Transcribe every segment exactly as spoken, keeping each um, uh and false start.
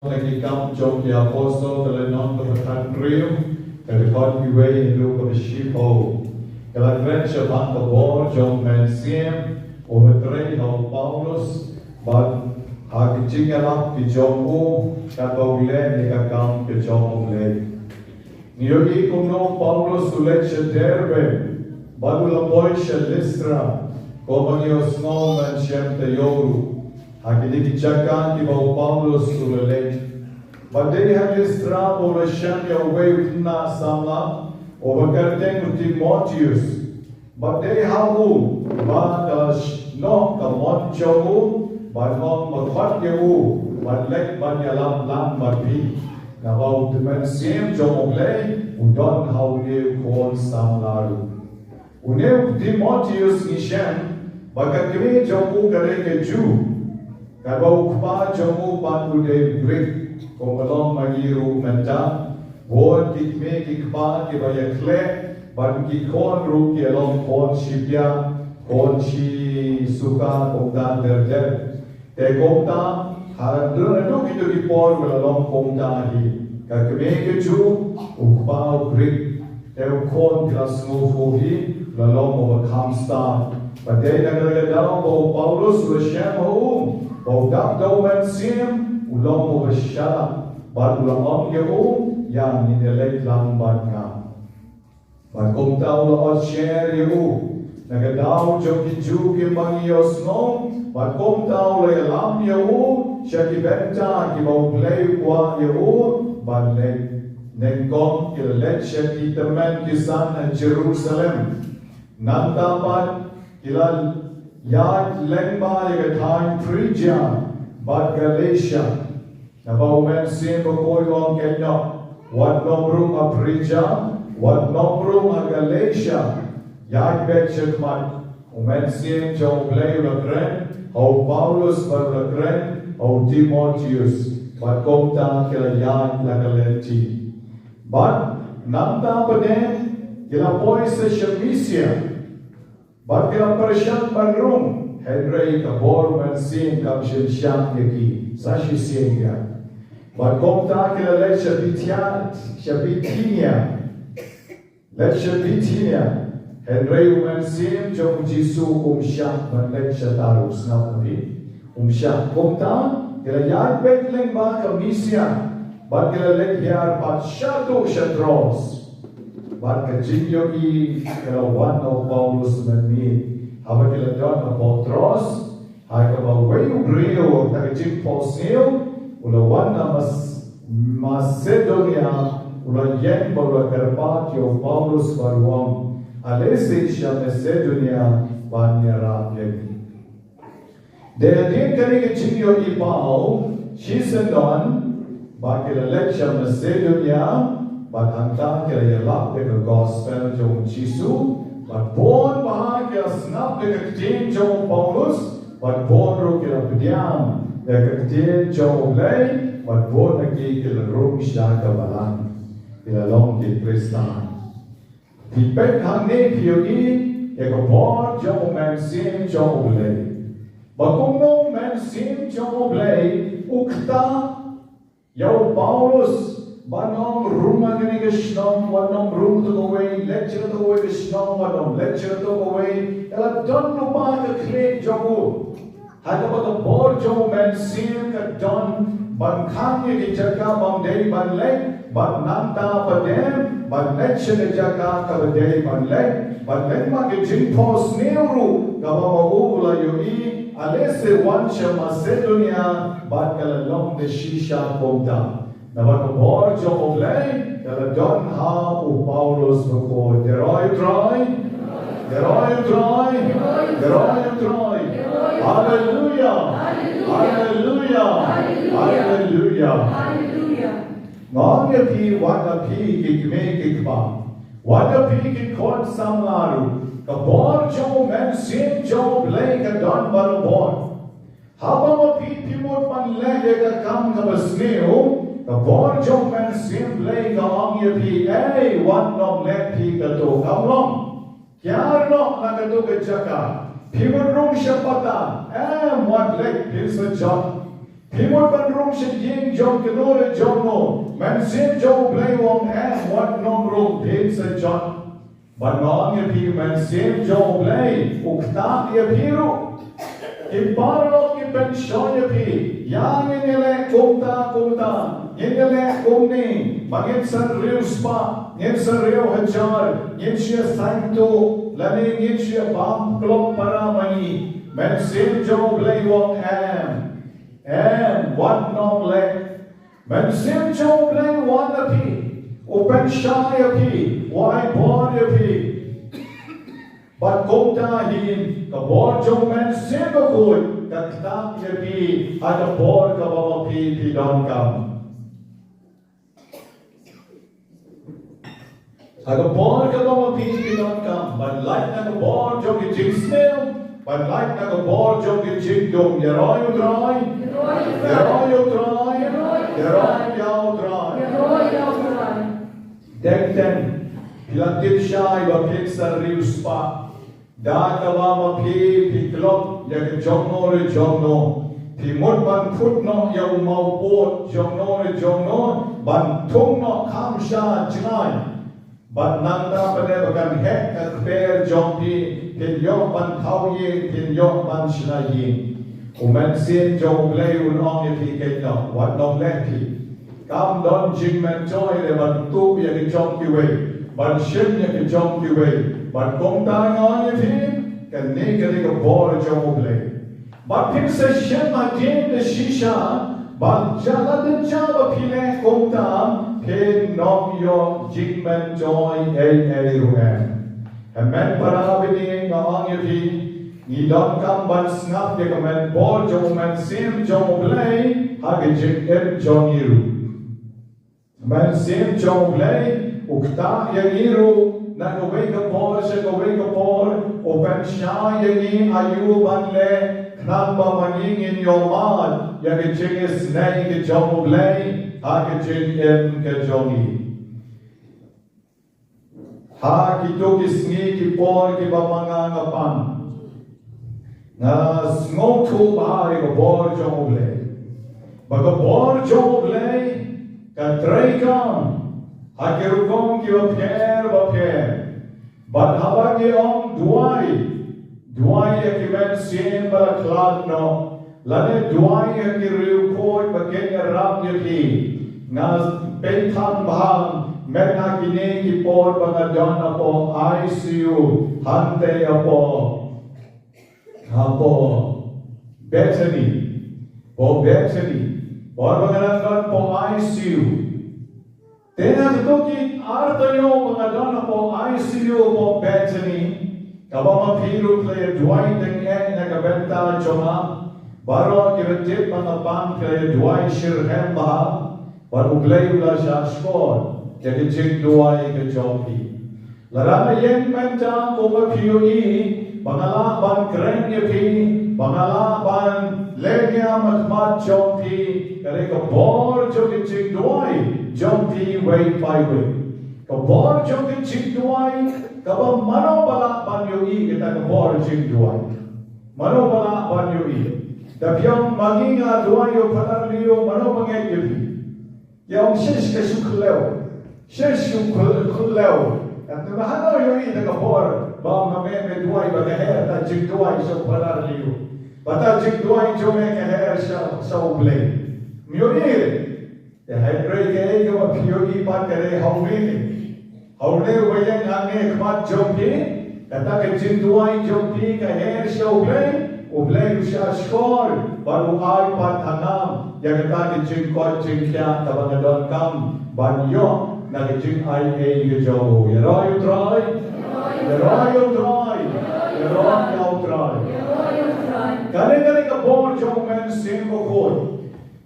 Na ki Kam jong ki Apostol, ka lynnong kaba khathynriew, ka dkhot kawei haduh kaba shiphew. Ka la kren shaphang ka bor jong u Mynsiem uba trei ha u Paulus, bad ha ki jingïalap ki jong u katba u leh ïa ka kam ka jong U Blei. Ngi ïohi kumno u Paulus u leit sha Derbe bad u la poi sha Listra, kumba ngi ïohsngew mynshem taïew ruh. Ha kine ki jaka kiba u Paulus u la leit. Bad dei ha Listra ba u la shem ïa uwei u khynnah samla uba kyrteng u Timotius. Bad dei ha u ba ka la sh-, noh ka mon jong u, bad ong ba khot ïa u ban leit ban ïalap lang bad phi. Naba u Mynsiem jong U Blei u don ha une u khun samla ruh. Une u Timotius ngi shem ba ka kmie jong u ka dei ka Jiw, katba u kpa jong u pat u dei u Grik, kumba long ma ngi ruh mynta. Bun ki kmie ki kpa kiba ïakhleh, bad ki khun ruh ki long khun shipia, khun shi suka, kumta der der. Te kumta, ha, naduh kito ki por ka la long kumta hi. Ka kmie ka Jiw, u kpa u Grik. Te u khun ka la sngewthuh hi, la long uba kham stad. Bad dei na kata ka daw ba u Paulus u la shem ha u, ba u dap da u Mynsiem, u long uba shalak. Bad u la ong ïa u, ïa ngin ïaleit lang bad nga. Bad kumta u la ot sher ïa u na ka daw jong ki Jiw kiba ngi ïohsngew, bad kumta u la ïalam ïa u sha ki bynta kiba U Blei u kwah ïa u ban leit. Nyngkong ki la leit sha ki tymmen ki san ha Jerusalem. Nangta pat ki la ïaid lyngba ïa ka thaiñ Phrygia bad Galatia. Naba u Mynsiem Bakhuid u ong, kynnoh, wat nym rung ha Phrygia, wat nym rung ha Galatia, ïaid beit shakhmat. U Mynsiem jong U Blei u la kren ha u Paulus bad u la kren ha u Timotius, bad kumta ki la ïaid la ka lynti. Bad nangta pat de ki la poi sa sha Misia. Bad ki la pyrshang ban rung, hynrei ka bor u Mynsiem kam shym shah ïa ki, sa shisien ïa. Bad kumta ki la leit sha Bithia, sha Bithinia. Leit sha Bithinia, hynrei u Mynsiem jong u Jisu um shah ban leit shata ruh, sngap ma phi. Um shah. Kumta ki la ïaid beit lyngba ka Misia, bad ki la leit hiar pat shatu sha Troas. Bad ka jingïohi ka la wan na u Paulus mynmiet. Haba ki la don hapoh Troas, ha kaba uwei u briew, ha ka jingphohsniew, u la wan na Mas-, Masedonia, u la ïeng bad u la kyrpad ïa u Paulus bad u ong, alehse sha Masedonia ban ïarap ïa ngi. Dei hadien kane ka jingïohi paw, shisyndon, ba ki la leit sha Masedonia, bad hangta ki la ïalap ïa ka gospel jong u Jisu, bad bun bha ki la sngap ïa ka ktien jong u Paulus, bad bun ruh ki la pdiang ïa ka ktien jong U Blei, bad bun na ki ki la rung sha ka balang, ki la long ki Khristan. Phi peit hangne phi ïohi ïa ka bor jong u Mynsiem jong U Blei. Ba kumno u Mynsiem jong U Blei u ktah ïa u Paulus ban ym rung ha kane ka shnong, wat nym rung kato kawei, leit sha kato kawei ka shnong, wat nym leit sha kato kawei. Ka la don lypa ka khlieh jong u. Ha kaba ka bor jong u Mynsiem ka don ban khang ïa ki jaka bym dei ban leit, bad nangta pat de ban leit sha ka jaka kaba dei ban leit, bad leit ma ka jingphohsniew ruh kaba ma u u la ïohi, alehse wan sha Masedonia, bad ka la long da shisha kumta. Naba ka bor jong U Blei ka la don ha u Paulus bakhuid. Ïaroh ïa U Trai. Ïaroh ïa U Trai. Ïaroh ïa U Trai. Haleluia. Haleluia. Haleluia. Nga ong ïa phi, wat la phi ki kmie ki kpa, wat la phi ki khun samla ruh, ka bor jong u Mynsiem jong U Blei ka don barabor. Haba ma phi phi mut ban leh ïa ka kam kaba sniew, ka bor jong u Mynsiem Blei ka ong ïa phi, ei, wat nym leh phi kato, kam long. Kiar noh na kato ka jaka. Phi mut rung sha pata, em, wat leh, phin sa jot. Phi mut ban rung sha ïing jong kano re jong no? Mynsiem jong U Blei u ong em, wat nang rung, phin sa jot. Bad nga ong ïa phi, mynsiem jong U Blei u ktah ïa phi ruh. Ki paralok ki pynshoi ïa phi, ïa ngin ïaleh kumta kumta, ngin ïaleh kumne, ba ngin sa riewspah, ngin sa riewhajar, ngin shu ïa saiñtuh, lane ngin shu ïa bam klop para ma ngi. Mynsiem jong U Blei u ong em. Em, wat nang leh. Mynsiem jong U Blei u wan ha phi, u pynshai ïa phi, u ai bor ïa phi. Bad kumta hi, ka bor jong U Mynsiem Bakhuid ka ktah ïa phi ha ka por kaba ma phi phi donkam. Ha ka por kaba ma phi phi donkam, ban lait na ka bor jong ka jingsniew, ban lait na ka bor jong ka jingdum. Ïaroh ïa U Trai, ïaroh ïa U Trai, ïaroh ïa U Trai. Dei teng, phi la tip shai ba phin sa riewspah. Da kaba ma phi phi klop ïa ka jong no re jong no, phi mut ban phut noh ïa u mawpud jong no re jong no, ban thung noh kham sha jngai. Bad nangta pat ba kan heh ka kper jong phi, phin ïoh ban thaw ïing, phin ïoh ban shna ïing. U Mynsiem jong U Blei un ong ïa phi, kynnoh, wat nang leh phi. Kam don jingmyntoi leh ban tuh ïa ki jong kiwei, ban shim ïa ki jong kiwei, ban kumta. Nga ong ïa phi, kane ka dei ka bor jong U Blei. Bad phin sa shim hadien ka shisha, bad ïa lade ja ba phi leh kumta, phin ym ïoh jingmyntoi ei ei ruh em. Hynmen para bangeit, nga ong ïa phi, ngi donkam ban sngap ïa ka men bor jong U Mynsiem jong U Blei ha ka jingim jong ngi ruh. U Mynsiem jong U Blei u ktah ïa ngi ruh na kawei ka por sha kawei ka por, u pynshai ïa ngi aïu ban leh, khnang ba ma ngi ngin ïoh mad ïa ka jingisynei ka jong U Blei ha ka jingim ka jong ngi. Ha kito ki sngi ki por kiba ma nga nga pang, nga sngewthuh bha ïa ka bor jong U Blei. Ba ka bor jong U Blei ka trei kam ha ki rukom kiba pher ba pher. Bad haba ngi ong duwai, duwai ïa ki mynsiem ba la khlad noh, lane duwai ïa ki riewkhuid ba kin ïarap ïa ki, nga pynthang bha met ha kine ki por ba nga don hapoh I C U, hangtei hapoh, hapoh Bethany, hapoh Bethany, por ba nga dang don hapoh I C U. Te na kito ki ar taïew ba nga don hapoh I C U hapoh Bethany, kaba ma phi ruh phi la ïa duwai tyngeh na ka bynta jong nga, baroh kiba tip ba nga pang phi la ïa duwai shitrhem bha, bad U Blei u la shahshkor ïa ka jingduwai ka jong phi. Lada nga ïeng mynta, kumba phi ïohi, ba nga lah ban kren ïa phi, ba nga lah ban leh niam ha khmat jong phi, ka dei ka bor jong ka jingduwai jong phi wei pa wei. Ka bor jong ka jingduwai kaba mano ba lah ban ïohi, kata ka bor jingduwai. Mano ba lah ban ïohi. Da phi ong ma ngi nga duwai ïa u Phadar Leo, mano ba ngeit ïa phi? Ïa ong shish ka shu khlem. Shish shu khlem. Kat naba hano ïohi da ka bor ba ma me me duwai ba ka her ta jingduwai sha u Phadar Leo, ba ta jingduwai jong me ka her sha, sha U Blei? Ym ïohi. Te hynrei kaei kaba phi ïohi pat ka dei ha une. Ha une uba ïeng hangne ha khmat jong phi, kata ka jingduwai jong phi ka her sha U Blei, U Blei u shahshkor bad u ai pat ha nga ïa kata ka jingkoit jingkhiah kaba nga donkam ban ïoh na ka jingaiei ka jong u. Ïaroh ïa U Trai, ïaroh ïa U Trai, ïaroh ïa U Trai. Kane, kane ka bor jong U Mynsiem Bakhuid.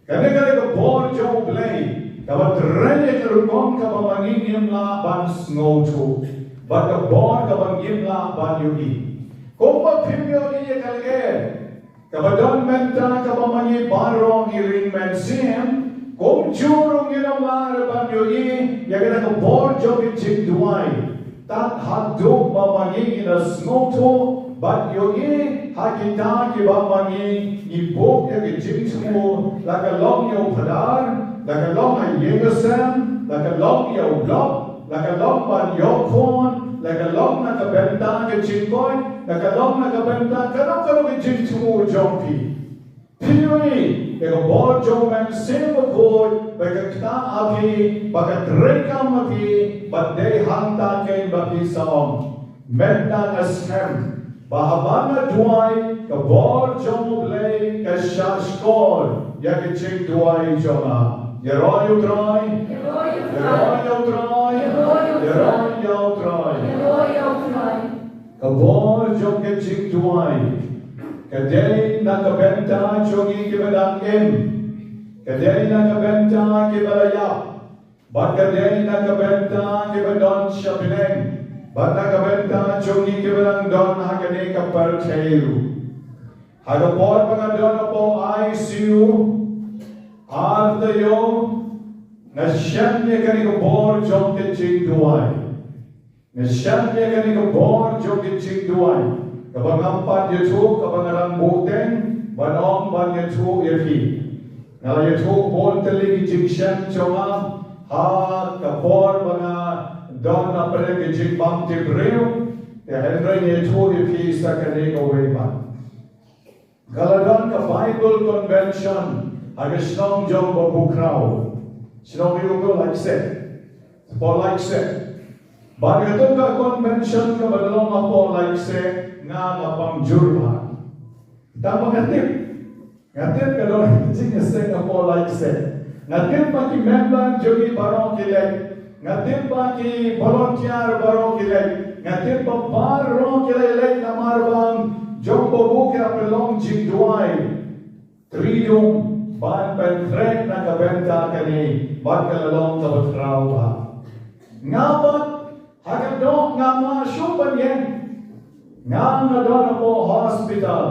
Kane, kane ka bor jong U Blei kaba trei ïa ka rukom kaba ma ngi ngim lah ban sngewthuh, bad ka bor kaba ngim lah ban ïohi. Kumba phim ïohi ïa ka lyer kaba don mynta kaba ma ngi baroh ngi ring mynsiem, kumjuh ruh ngin ym lah ban ïohi ïa kata ka bor jong ka jingduwai tad haduh ba ma ngi ngin da sngewthuh bad ïohi Ha kita kiba ma ngi, ngi buh ïa ki jingthmu, la ka long ïa u phadar, la ka long ha ïing ha sem, la ka long ïa u block, la ka long ban ïoh khun, la ka long na ka bynta ka jingkoit, la ka long na ka bynta kano kano ka jingthmu jong phi. Phi ïohi ïa ka bor jong u Mynsiem Bakhuid ba ka ktah ha phi, ba ka treikam ha phi, ba dei hangta kein ba phi sa ong, mynta nga sngewthuh ba haba nga duwai, ka bor jong U Blei ka shahshkor ïa ka jingduwai jong nga. Ïaroh ïa U Trai. Ïaroh ïa U Trai. Ïaroh ïa U Trai. Ka bor jong ka jingduwai ka dei na ka bynta jong ngi kiba dang im, ka dei na ka bynta kiba la ïap, bad ka dei na ka bynta kiba don sha bneng, bad na ka bynta jong ngi kiba dang don ha kane ka pyrthei ruh. Ha ka por ba nga don hapoh I C U, ar taïew, nga shem ïa kane ka bor jong ka jingduwai. Nga shem ïa kane ka bor jong ka jingduwai, kaba ngam pat ïathuh, kaba nga dang buhteng ban ong ban ïathuh ïa phi. Nga la ïathuh bun tylli ki jingshem jong nga ha ka por ba nga don ha pdeng ka jingbymtip briew, te hynrei nga ïathuh ïa phi sa kane kawei pat. Ka la don ka Bible Convention ha ka shnong jong Babukhraw. Shnong ïa u Laitse. Hapoh Laitse. Bad katto ka convention kaba la long hapoh Laitse, nga nga pang jur bha. Tang ba nga tip. Nga tip ka don ka jingïaseng hapoh Laitse. Nga tip ba ki member jong ngi baroh ki leit. Nga tip ba ki volunteer baroh ki leit. Nga tip ba baroh ki leit, leit namar ba jong Babukhraw ka long jingduwai. Tridung ban pynkhreh na ka bynta kane, bad ka la long kaba khraw bha. Nga pat ha ka doh ngam lah shuh ban ïeng. Nga nga don hapoh hospital.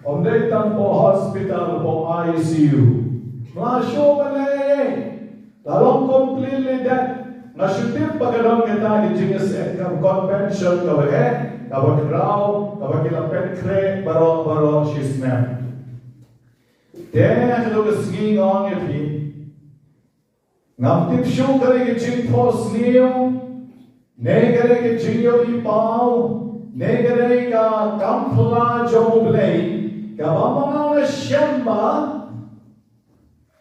Ym dei tang hapoh hospital, hapoh I C U. Ngam lah shuh ban leh ei ei. La long completely dead. Nga shu tip ba ka don kata ka jingïaseng, ka convention kaba heh, kaba khraw, kaba ki la pynkhreh baroh baroh shisnem. Te ha kata ka sngi nga ong ïa phi, ngam tip shuh ka dei ka jingphohsniew, ne ka dei ka jingïohi paw, ne ka dei ka kam phylla jong U Blei, kaba ma nga nga shem ba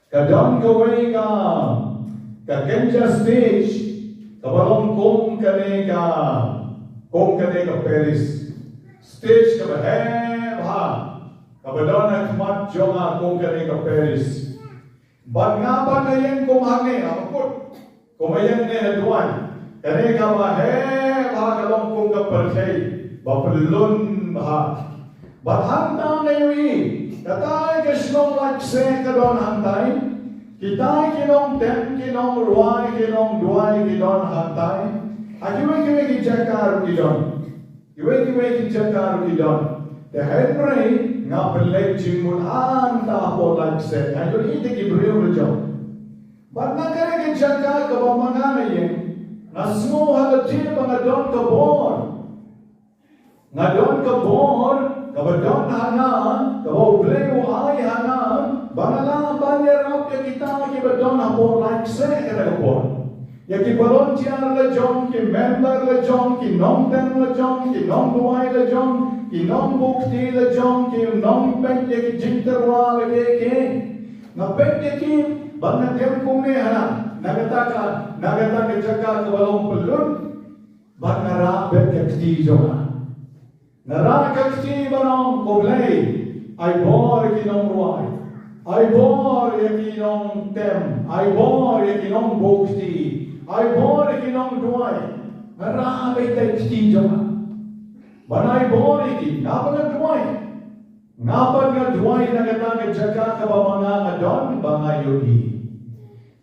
ka don kawei ka, ka kynja stage, kaba long kum kane ka, kum kane ka parish. Stage kaba heh bha, kaba don ha khmat jong nga kum kane ka parish. Bad nga pat nga ïeng kum hangne, ha kut. Kumba ïeng ne ha duwan. Kane kaba heh bha, ka long kum ka pyrthei ba pyllun bha. Bad hangta nga ïohi, kata ka shnong Laitse ka don hangtai. Kitai ki nongtem, ki nongrwai, ki nongduwai ki don hangtai. Ha kiwei kiwei ki jaka ruh ki don. Kiwei kiwei ki jaka ruh ki don. Te hynrei nga pynleit jingmut hangta hapoh Laitse, nga ïohi te ki briew la jong. Bad na kane ka jaka kaba ma nga nga ïeng, nga sngew ha lade ba nga don ka bor. Nga don ka bor kaba don ha nga, kaba U Blei u ai ha nga, ba nga lah ban ïarap ïa kita kiba don hapoh Laitse kata ka por. Ïa ki volunteer la jong, ki member la jong, ki nongtem la jong, ki nongduwai la jong, ki nongbukti la jong, ki nongpeit ïa ki jingtyrwa la kiei kiei. Nga peit ïa ki ba nga dem kumne hana, na kata ka, na kata ka jaka kaba long pyllun, bad nga rah beit ka kti jong nga. Nga rah ka kti ban ong, ko Blei, ai bor ïa ki nongrwai, ai bor ïa ki nongtem, ai bor ïa ki nongbukti, ai bor ïa ki nongduwai. Nga rah beit ka kti jong nga ban ai bor ïa ki, nga pat nga duwai. Nga pat nga duwai na kata ka jaka kaba ma nga nga don, ba nga ïohi.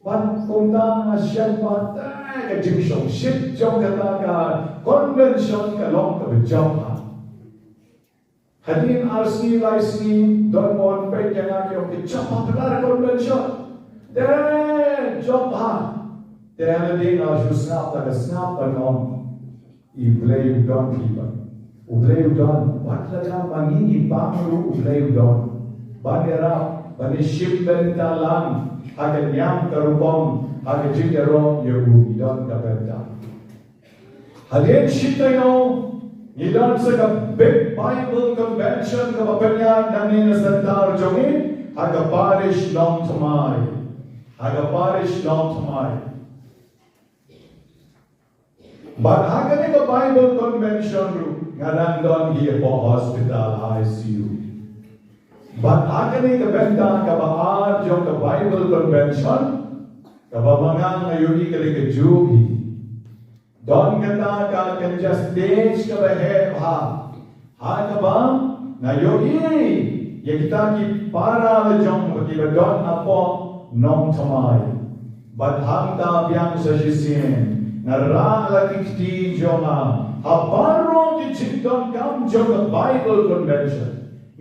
Bad kumta nga shem pat, eh, ka jingshongshit jong kata ka convention ka long kaba jop bha. Hadien ar sngi lai sngi, don ba wan peit ïa nga, ki ong, ka jop bha pynban convention. Te jop bha. Te ha lade nga shu sngap, te nga sngap ban ong, I Blei u don phi pat. U Blei u don, wat la ka ma ngi ngi pang ruh u Blei u don. Ban ïarap, ban ïashim bynta lang, ha ka niam ka rukom, ha ka jingïaroh ïa u ngi don ka bynta. Hadien shi taïew, ngi don sa ka big Bible convention kaba pynïaid nangne na centre jong ngi, ha ka parish Nongthymmai. Ha ka parish Nongthymmai. Bad ha kane ka Bible convention ruh nga dang don hi hapoh hospital I C U. Bad ha kane ka bynta kaba ar jong ka Bible convention, kaba ma nga nga ïohi ka dei kajuh hi. Don kata ka kynja stage kaba heh bha. Ha kaba nga ïohi ïa kita ki para la jong kiba don hapoh Nongthymmai. Bad hangta biang sa shisien nga rah la ki kti jong nga ha baroh ki jingdonkam jong ka Bible convention.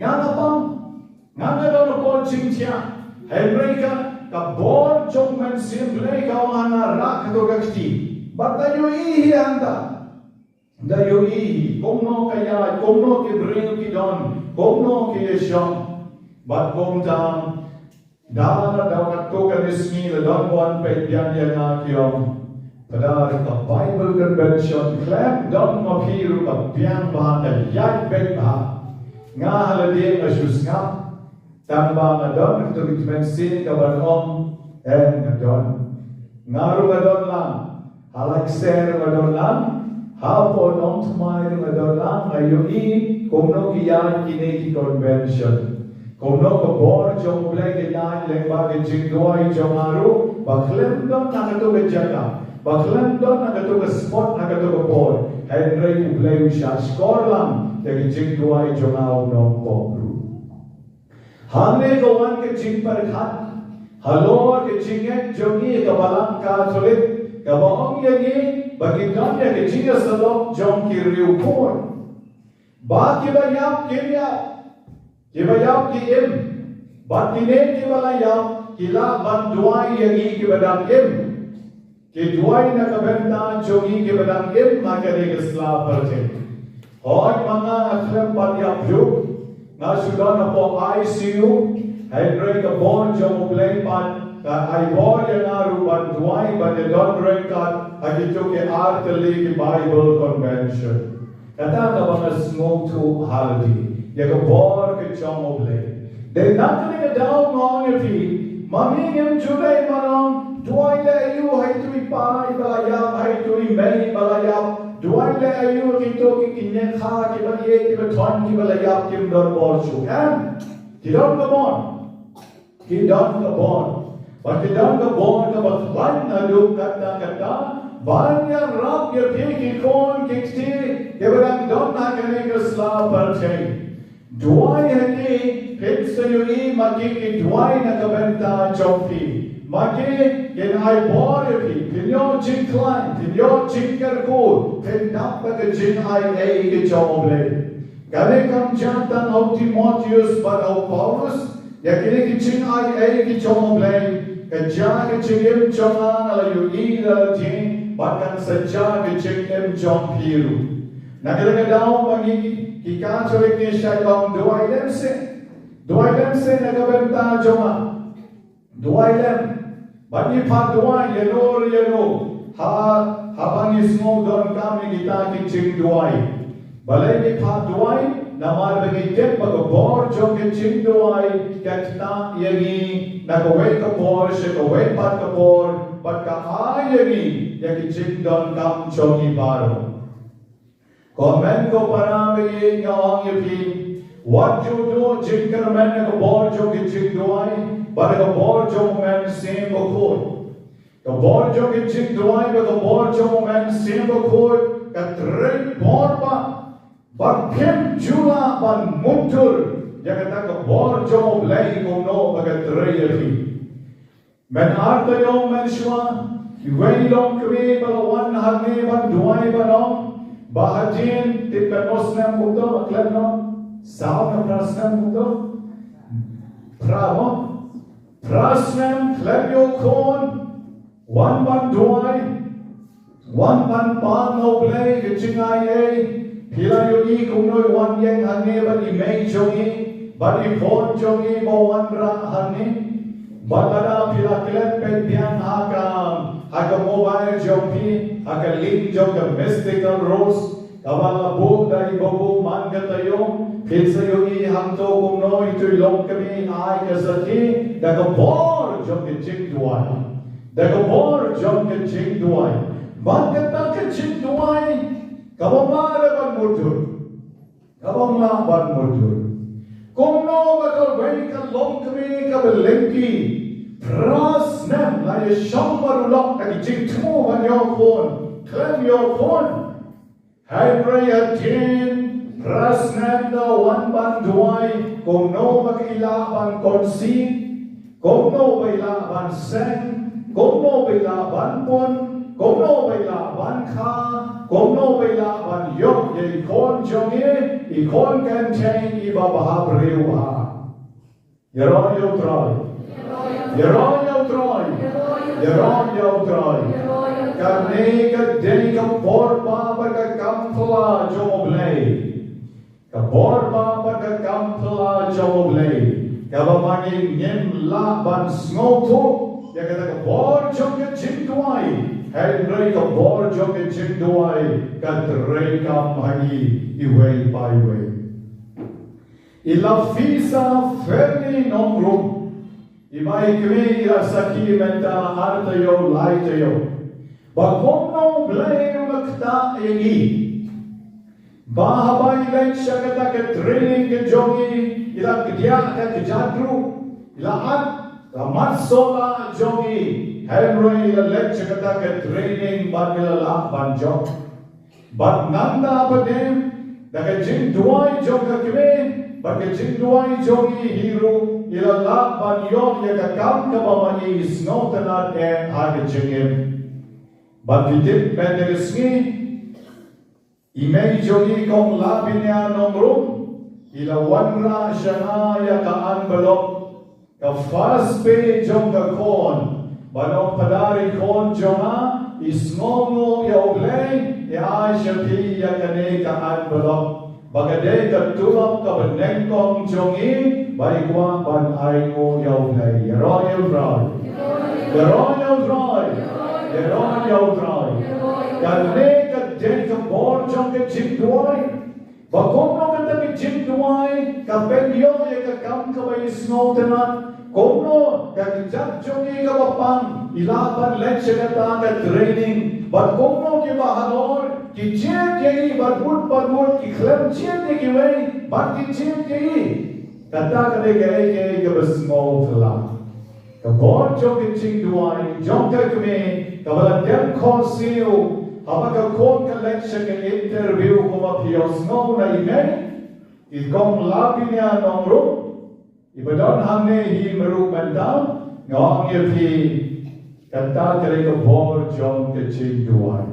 Nga nga pang, nga nga don hapoh jingthiah. Hynrei ka, ka bor jong u Mynsiem Blei ka ong ha nga rah kato ka kti. Bad nga ïohi hi hangta. Nga ïohi hi kumno ka ïaid, kumno ki briew ki don, kumno ki ïashong. Bad kumta da la dei kato kane ka sngi la don wan peit biang ïa nga ki ong, Phadar, ka Bible convention khlem don ma phi ruh ka biang bha, ka ïaid beit bha. Nga ha lade nga shu sngap. Tang ba nga don kato ka mynsiem kaban ong, em, nga don. Nga ruh nga don lang. Ha Laitmynsaw ruh nga don lang. Hapoh Nongthymmai ruh nga don lang. Nga ïohi kumno ki ïaid kine ki convention. Kumno ka bor jong U Blei ka ïaid lyngba ka jingduwai jong nga ruh, ba khlem don ha kato ka jaka, ba khlem don ha kato ka spot, ha kato ka por, hynrei U Blei u shahshkor lang da ka jingduwai jong nga u nongpop ruh. Hangne ka wan ka jingpyrkhat halor ka jingngeit jong ngi ka Balang Katholik, kaba ong ïa ngi ba ngi don ïa ka jingïasyllok jong ki riewkhuid. Ba kiba ïap kim ïap, kiba ïap ki im, bad kine kiba la ïap ki lah ban duwai ïa ngi kiba dang im. Ki duwai na ka bynta jong ngi kiba dang im ha kane ka sla pyrthei. Hooid, ma nga nga khlem pat ïap ruh, nga shu don hapoh I C U, hynrei ka bor jong U Blei pat ka ai bor ïa nga ruh ban duwai, ban ïadon ryngkat ha kito ki artylli ki Bible convention. Kata kaba nga sngewthuh ha lade ïa ka bor ka jong U Blei. Dei na kane ka daw nga ong ïa phi, ma ngi ngim ju dei ban ong, duwai leh aïu ha itu i pa iba la ïap, ha itu i mei iba la ïap, duwai leh aïu ha kito ki kñia kiba ïeit kiba thoiñ kiba la ïap, kim don bor shuh. Em, ki don ka bor. Ki don ka bor. Bad ki don ka bor kaba khlaiñ naduh katta katta ban ïarap ïa phi ki khun ki kti kiba dang don ha kane ka sla pyrthei. Duwai ha ki, phin sa ïohi ma ki ki duwai na ka bynta jong phi. Ma ki kin ai bor ïa phi, phin ïoh jingkhlaiñ, phin ïoh jingkyrkhu, phin dap da ka jingai ei ka jong U Blei. Kane kam jia tang ha u Timotheus bad ha u Paulus, ïa kine ki jingai ei ki jong U Blei, ka jia ka jingim jong nga, nga la ïohi da lade, bad kan sa jia ka jingim jong phi ruh. Na kane ka daw ma ngi ki Katholik ngi shait ong duwai lehse. Duwai lehse na ka bynta jong nga. Duwai lem. Bad ngi phah duwai ïano re ïano. Ha, haba ngi sngew donkam ïa kita ki jingduwai. Balei ngi phah duwai? Namar ba ngi tip ba ka bor jong ka jingduwai ka ktah ïa ngi na kawei ka por sha kawei pat ka por, bad ka ai ïa ngi ïa ki jingdonkam jong ngi baroh. Ko hynmen ko para, ba ïeit nga ong ïa phi, wat ju duh jingkyrmen na ka bor jong ka jingduwai bad na ka bor jong U Mynsiem Bakhuid. Ka bor jong ka jingduwai bad ka bor jong U Mynsiem Bakhuid ka trei bor bha, bad phim ju lah ban mundur ïa kata ka bor jong U Blei kumno ba ka trei ïa phi. Mynta taïew mynshuwa, iwei i longkmie ba la wan hangne ban duwai ban ong ba hadien, tip katno snem kumto, klet no? Saw ne phra snem kumto? Phra mo? Phra snem klet ïa u khun, wan ban duwai, wan ban pan na U Blei ka jingai ei. Phi la ïohi kumno i wan ïeng hangne bad i mei jong i, bad i phone jong i ba wanrah hangne. Bad lada phi la klet peit biang ha ka, ha ka mobile jong phi, ha ka link jong ka Mystical Rose, kaba la buh da i Babu man ka taïew, phin sa ïohi hangto kumno ito i longkmie i ai ka sakhi da ka bor jong ka jingduwai. Da ka bor jong ka jingduwai. Bad kata ka jingduwai kaba mlien ban mutdur. Kaba mlien ban mutdur. Kumno ba kawei ka longkmie kaba lyngkot phra snem la ïashong bad u lok da ka jingthmu ban ïoh khun, khlem ïoh khun. Hynrei hadien phra snem da wan ban duwai, kumno ba i lah ban conceive, kumno ba i lah ban seng, kumno ba i lah ban pun, kumno ba i lah ban kha, kumno ba i lah ban ïoh ïa i khun jong i, i khun kynthei iba bhabriew bha. Ïaroh ïa U Trai. Ïaroh ïa U Trai. Ïaroh ïa U Trai. Kane ka dei ka bor ba bad ka kam phylla jong U Blei. Ka bor ba bad ka kam phylla jong U Blei. Kaba ma ngi ngim lah ban sngewthuh ïa kata ka bor jong ka jingduwai. Hynrei ka bor jong ka jingduwai ka treikam ha ngi iwei pa iwei. I Lafisa Fernie Nongrum. I bai kmie i la sakhi mynta ar taïew lai taïew. Ba kumno U Blei u la ktah ïa i. Ba haba i leit sha kata ka training ka jong i, i la kdiah ka kjat ruh, i la at ka mat sohla jong i. Hynrei i la leit sha kata ka training bad i la lah ban jop. Bad nangta pat de, da ka jingduwai jong ka kmie bad ka jingduwai jong i hi ruh, i la lah ban ïoh ïa ka kam kaba ma i sngewtynnat eh ha ka jingim. Bad phi tip, mynta ka sngi i mei jong i Kong Lavinia Nongrum i la wanrah sha nga ïa ka envelope. Ka first pay jong ka khun. Ba nongpadar i khun jong nga i sngewnguh ïa U Blei, i ai sha phi ïa kane ka envelope. Ba ka dei ka tulop kaba nyngkong jong i ba i kwah ban ainguh ïa U Blei. Ïaroh ïa U Trai. Ïaroh ïa U Trai. Ïaroh ïa U Trai. Kane ka dei ka bor jong ka jingduwai. Ba kumno kata ka jingduwai ka pynïoh ïa ka kam kaba i sngewtynnat. Kumno ka kjat jong i kaba pang i lah ban leit sha kata ka training. Bad kumno kiba halor ki jied ïa i bad mut bad mut, ki khlem jied ïa kiwei bad ki jied ïa i. Kata ka dei kaei kaei kaba sngewphylla. Ka bor jong ka jingduwai jong ka kmie kaba la dem khohsiew haba ka khun ka leit sha ka interview, kumba phi ïohsngew na i mei, i Kong Lavinia Nongrum iba don hangne hi mruh mynta. Nga ong ïa phi, kata ka dei ka bor jong ka jingduwai.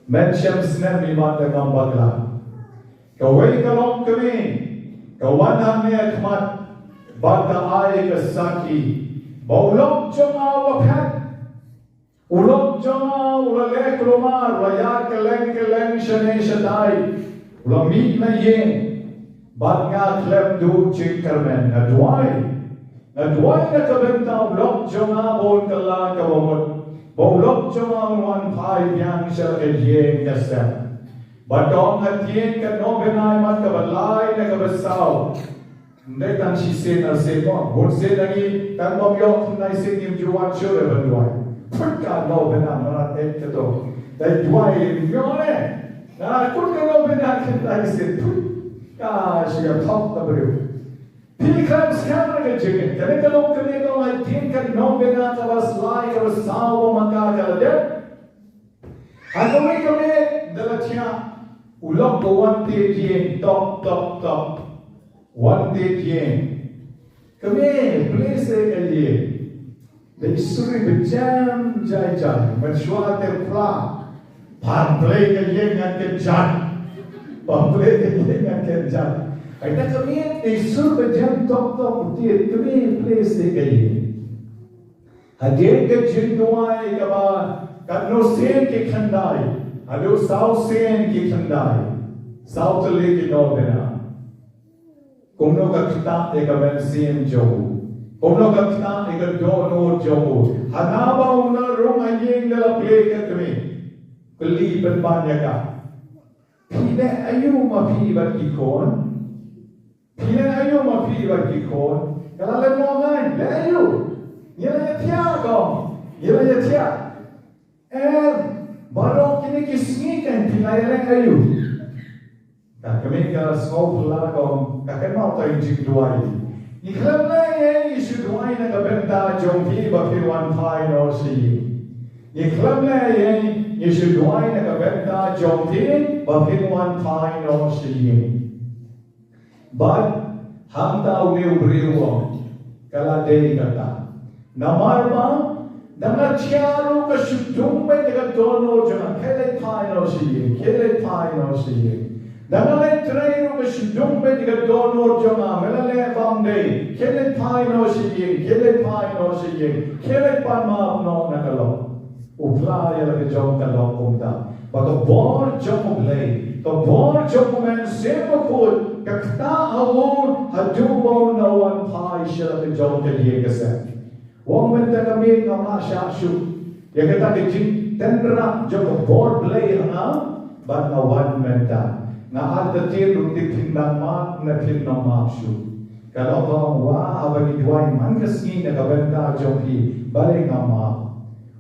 Mynshem snem i Mata Ngam Bakla, kawei ka longkmie ka wan hangne ha khmat bad ka ai ka sakhi ba u lok jong nga u la phet. U lok jong nga u la leh kulmar, u la ïaid kylleng kylleng shane shatai, u la mih na ïing. Bad nga khlem duh jingkyrmen, nga duwai. Nga duwai na ka bynta u lok jong nga ba un kylla kaba mut, ba u lok jong nga un wan phai biang sha la ka ïing ka sem. Bad ka ong hadien ka novena i Mat kaba lai na kaba saw. Ym dei tang shisien arsien mo, bunsien na ngi tang bym ïoh khyndai sien ngim ju wan shuh ban duwai. Phut ka novena, mrad eh kato. Dei duwai ym ïoh ne. Na kut ka novena khyndai sien, phut, ka shu ïa thok ka briew. Phi khlem skhem ïa ka jingngeit. Kane ka lok kane ka ong hadien ka novena kaba lai kaba saw ba ma ka ka la dep. Ha kawei ka miet da la thiah u lok ba wan tied ïing, tok tok tok. Wan tied ïing. Kmie, plie se ka ïing. Dei suri ba jem jai jai, mynshuwa te phla. Pam plie ka ïing ngan kynjat. Pam plie ka ïing ngan kynjat. Ai ta kmie, dei sur ba jem tok tok tied, kmie plie se ka ïing. Hadien ka jingduwai kaba katno sien ki khyndai. Haduh saw sien ki khyndai, saw tylli ki nongbna. Kumno ka ktah ïa ka mynsiem jong u? Kumno ka ktah ïa ka dohnud jong u? Hana ba u la rung ha ïing da la plie ka kmie, kylli pynban ïa ka, phi leh aïu ma phi bad ki khun? Phi leh aïu ma phi bad ki khun? Ka la leh mo ngan, leh aïu? Ngi la ïathiah kong, ngi la ïathiah. Em, baroh kine ki sngi kan phi la ïaleh aïu? Ka kmie ka la sngew phylla kong, ka kynmaw tang ïa ka jingduwai. Ngi khlem leh ei ei, ngi shu duwai na ka bynta jong phi ba phin wan phai noh sha ïing. Ngi khlem leh ei ei, ngi shu duwai na ka bynta jong phi ba phin wan phai noh sha ïing. Bad hangta une u briew u ong, ka la dei kata. Namar ba da nga thiah ruh ka shu dum beit ïa ka dohnud jong nga, khie leit phai noh sha ïing, khie leit phai noh sha ïing. Da nga leit trei ruh ka shu dum beit ïa ka dohnud jong nga, me la leh bym dei, khie leit phai noh sha ïing, khie leit phai noh sha ïing, khie leit pan map noh na ka lok. U phla ïa la ka jong ka lok kumta. Ba ka bor jong U Blei, ka bor jong U Mynsiem Bakhuid, ka ktah ha u haduh ba un da wan phai sha la ka jong ka ïing ka sem. U ong mynta ka miet ngam lah shah shuh ïa kata ka jingtynrah jong ka bor Blei ha nga, bad nga wan mynta. Nga artatien ruh te phin dang map ne phin ym map shuh. Ka lok ka ong, wah, haba ngi duwai man ka sngi na ka bynta jong phi, balei ngam map?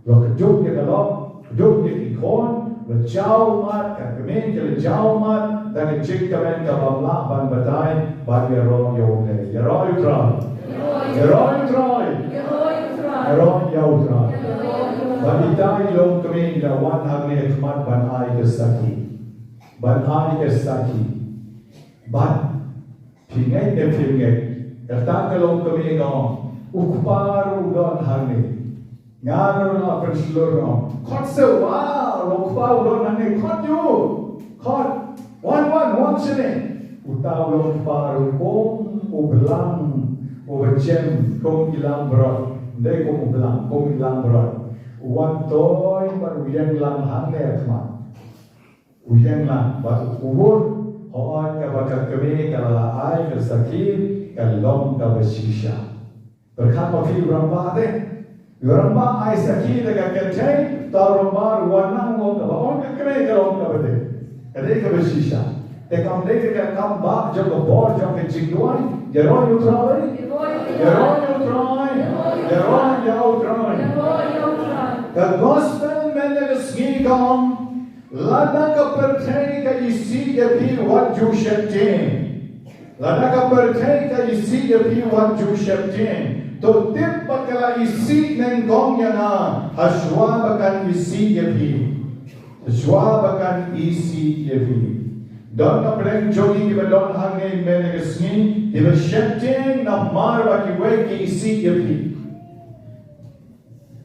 La kdup ïa ka lok, kdup ïa ki khun, la jaw mat, ka kmie ka la jaw mat da ka jingkmen kaba ym lah ban batai, bad ïaroh ïa U Blei. Ïaroh ïa U Trai. Ïaroh ïa U Trai. Ïaroh ïa U Trai. Bad ita i longkmie i la wan hangne ha khmat ban ai ka sakhi. Ban ai ka sakhi. Bad phi ngeit ne phim ngeit, kata ka longkmie ka ong, u kpa ruh u don hangne. Nga ruh nga pynshlur, nga ong, khot shuwa, u long kpa u don hangne, khot ïa u. Khot, wan, wan, wan shane. Uta u long kpa ruh kum u blang uba jem, kum i langbrot. Ym dei kum u blang, kum i langbrot. U wan toi bad u ïeng lang hangne ha khmat. U ïeng lang bad u kubur, hooid kaba ka kmie ka la ai ka sakhi, ka long kaba shisha. Pyrkhat ma phi, u rangbah te, u rangbah ai sakhi da ka kynthei, te u rangbah ruh wan lang, long kaba, ong ka kmie, ka long kaba dei, ka dei kaba shisha. Te kam dei ka kam bah jong ka bor jong ka jingduwai. Ïaroh ïa U Trai. Ïaroh ïa U Trai. Ïaroh ïa U Trai. Ka gospel mynta ka sngi ka ong, lada ka pyrthei ka isih ïa phi, wat ju sheptieng. Lada ka pyrthei ka isih ïa phi, wat ju sheptieng. To tip ba ka la isih nyngkong ïa nga, ha shuwa ba kan isih ïa phi. Ha shuwa ba kan isih ïa phi. Don na pdeng jong ngi kiba don hangne mynta ka sngi, kiba sheptieng namar ba kiwei ki isih ïa phi.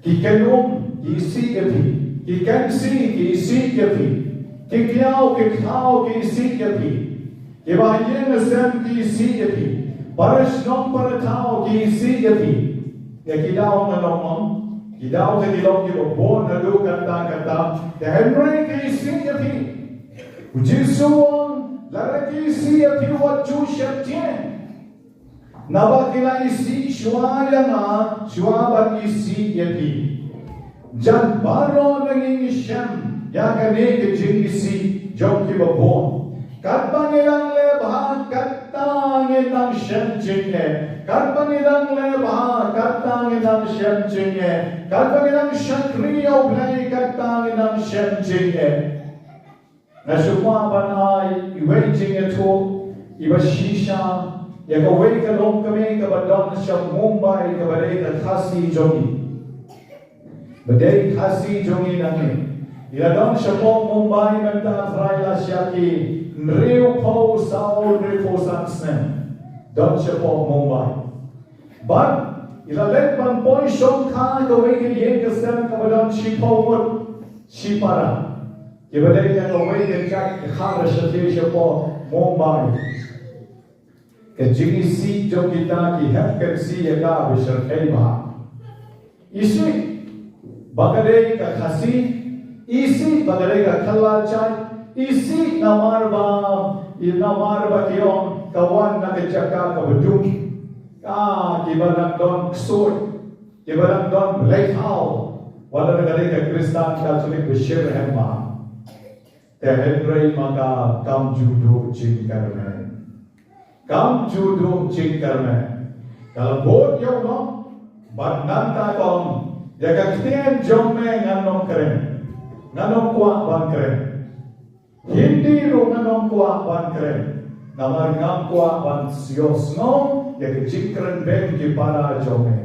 Ki kynum ki isih ïa phi. Ki kynsi ki isih ïa phi. Ki kñiaw ki kthaw ki isih ïa phi. Kiba ha ïing ha sem ki isih ïa phi. Para shnong para thaw ki isih ïa phi. Ïa ki daw nga ong, ki daw te ki long kiba bun haduh katta katta. Te hynrei ki isih ïa phi. U Jisu u ong, lada ki isih ïa phi wat ju sheptieng. Naba ki la isih shuwa ïa nga, shuwa ban isih ïa phi. Jan baroh na ngi ngi shem ïa kane ka jingisih jong kiba bun. Katba ngi dang leh bha, katta ngi dang shem jingeh. Katba ngi dang leh bha, katta ngi dang shem jingeh. Katba ngi dang shakri ïa U Blei, katta ngi dang shem jingeh. Nga shu kwah ban ai iwei jingïathuh iba shisha ïa kawei ka longkmie kaba don sha Mumbai, kaba dei ka Khasi jong ngi. Ba dei Khasi jong ngi nangne. I la don shapoh Mumbai mynta trai la sha ki hynriewphew saw hynriewphew san snem. Don shapoh Mumbai. Bad i la leit ban poi shongkha ha kawei ka ïing ka sem kaba don shiphew ngut shipara. Kiba dei na kawei ka jait ka khar shathie shapoh Mumbai. Ka jingisih jong kita ki hep kynsi ïa ka ba shyrkhei bha. Isih ba ka dei ka Khasi, Isih ba ka dei ka khlad jait, isih namar ba, i namar ba ki ong ka wan na ka jaka kaba duk. Ka kiba dang don ksuid, kiba dang don bleithaw, wat la ka dei ka Khristan Katholik ba shyrkhei ma. Te hynrei ma ka kam ju duh jingkyrmen. Kam ju duh jingkyrmen. Ka la bud ïa u nong, bad nangta ka ong, ïa ka ktien jong me ngan ym kren. Ngan ym kwah ban kren. Hindi ruh ngan ym kwah ban kren. Namar ngam kwah ban ïohsngew ïa ka jingkren beiñ ki para jong me,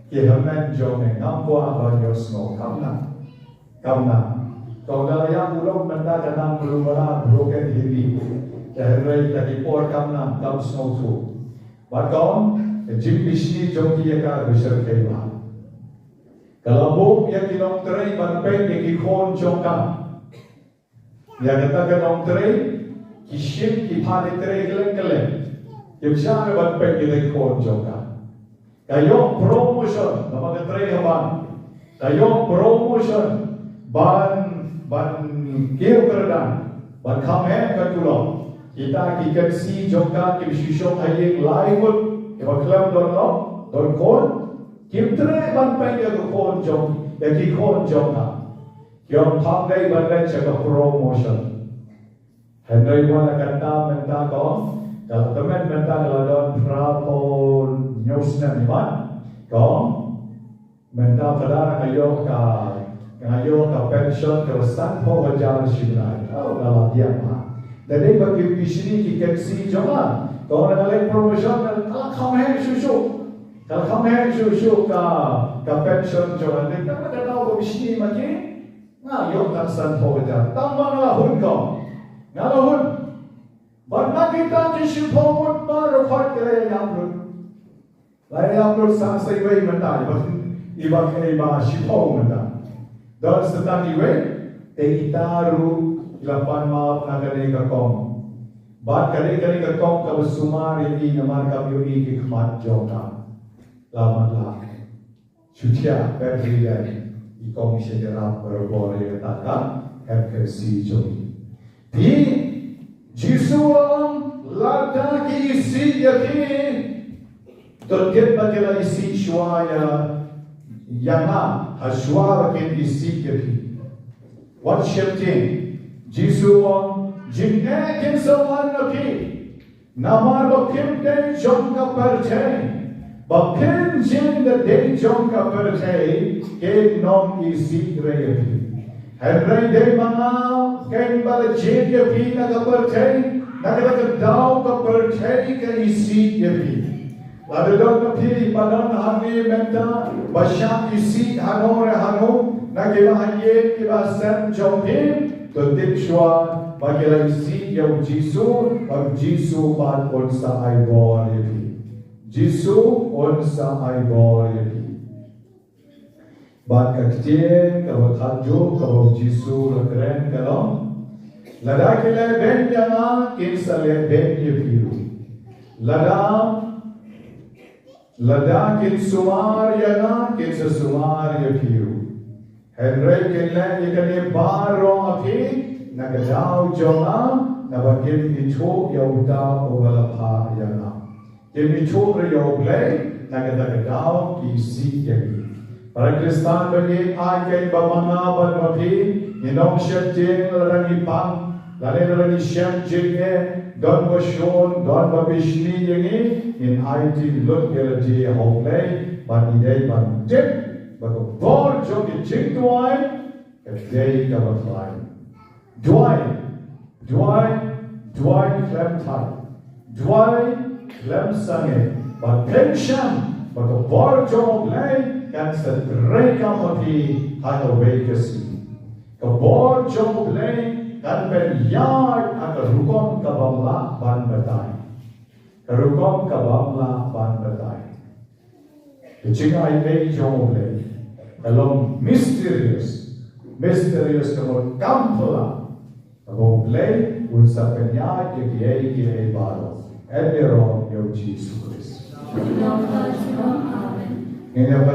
ki hynmen jong me, ngam kwah ban ïohsngew. Kam nang. Kam nang. Kong da la ïap u long mynta ka nang melu mela broken Hindi. Te hynrei ta ki por kam nang, kam sngewthuh. Bad kong, ka jingbishni jong ki ïa ka ba shyrkhei bha. Ka la buh ïa ki nongtrei ban peit ïa ki khun jong ka. Ïa kata ka nongtrei, ki shim ki pha trei kylleng kylleng. Kim shah ban peit ïa ki khun jong ka. Ka ïoh promotion, namar ka trei ha bank. Ka ïoh promotion, ban, ban kiew kyrdan, ban kham heh ka tulop. Kita ki kynsi jong ka kim shu shong ha ïing lai ngut, kiba khlem don lok, don khun. Kim treh ban peit ïa ka khun jong, ïa ki khun jong ka. Ki ong pham dei ban leit sha ka promotion. Hynrei wat la kata mynta kong, ka la tymmen mynta ka la don phra phew hynñiew snem, i mat. Kong, mynta pat nga ïoh ka, nga ïoh ka pension ka la san phew hajar shi bnai. Oh, ka la diang ma. Da dei ba ki bishni ki kynsi jong nga. Kong, nga leit promotion ka la kham heh shuh shuh. Ka la kham heh shuh shuh ka, ka pension jong nga. Dei ka la ka dei ba bishni ma ki. Nga ïoh tang san phew hajar. Tang ba nga la hun kong. Nga la hun. Bad na kita ki shiphew ngut baroh khoit ki la ïam lut. La ïam lut sa sa iwei mynta, iba, iba, iba shiphew mynta. Don sa tang iwei, te ita ruh ki la pan map na kane ka kong. Bad kane, kane ka kong kaba sumar ïa i namar kam ïohi ki khmat jong ka. La mat la. Shu thiah peit ïa i kong sha ïarap barabor ïa kata ka M K C jong i. Phi, Jisu u ong lada ki isih ïa phi, to tip ba ki la isih shuwa ïa, ïa nga, ha shuwa ba kin isih ïa phi. Wat sheptieng, Jisu u ong, jingeh kin sa wan na phi. Namar ba phim dei jong ka pyrthei, ba phim jin da dei jong ka pyrthei, kin ym isih re ïa phi. Hynrei dei ma nga ken ba la jied ïa phi na ka pyrthei, na kata ka daw ka pyrthei ka isih ïa phi. Lada don na phi ba don hangne mynta ba shah isih hano re hano na ki bahaïing ki bahasem jong phi, to tip shuwa ba ki la isih ïa u Jisu, ba u Jisu pat un sa ai bor ïa phi. Jisu un sa ai bor ïa phi. Bad ka ktien kaba khatduh kaba u Jisu u la kren ka long, lada ki leh beiñ ïa nga kin sa leh beiñ ïa phi ruh. Lada, lada kin sumar ïa nga kin sa sumar ïa phi ruh. Hynrei kin leh ïa kane baroh ha phi na ka daw jong nga, naba kim ithuh ïa uta uba la phah ïa nga. Kim ithuh re ïa U Blei na kata ka daw ki isih ïa ki. Para Khristan ba ïeit, ai kein ba ma nga bad ma phi ngin ym sheptieng lada ngi pang, lane lada ngi shem jingeh, don ba shun, don ba bishni ïa ngi, ngin aiti lut ïa lade ha U Blei bad ngi dei ban tip ba ka bor jong ki jingduwai ka dei kaba khlaiñ. Duwai, duwai, duwai khlem thait. Duwai khlem sangeh. Bad phin shem ba ka bor jong U Blei kan sa treikam ha phi ha kawei ka sngi. Ka bor jong U Blei kan pynïaid ha ka rukom kabym lah ban batai. Ka rukom kabym lah ban batai. Ka jingai ei jong U Blei ka long mysterious. Mysterious ka mut kam phylla. Kaba U Blei un sa pynïaid ïa kiei kiei baroh. Ïaroh ïa U Jisu Khrist. Amen. Ngin ïa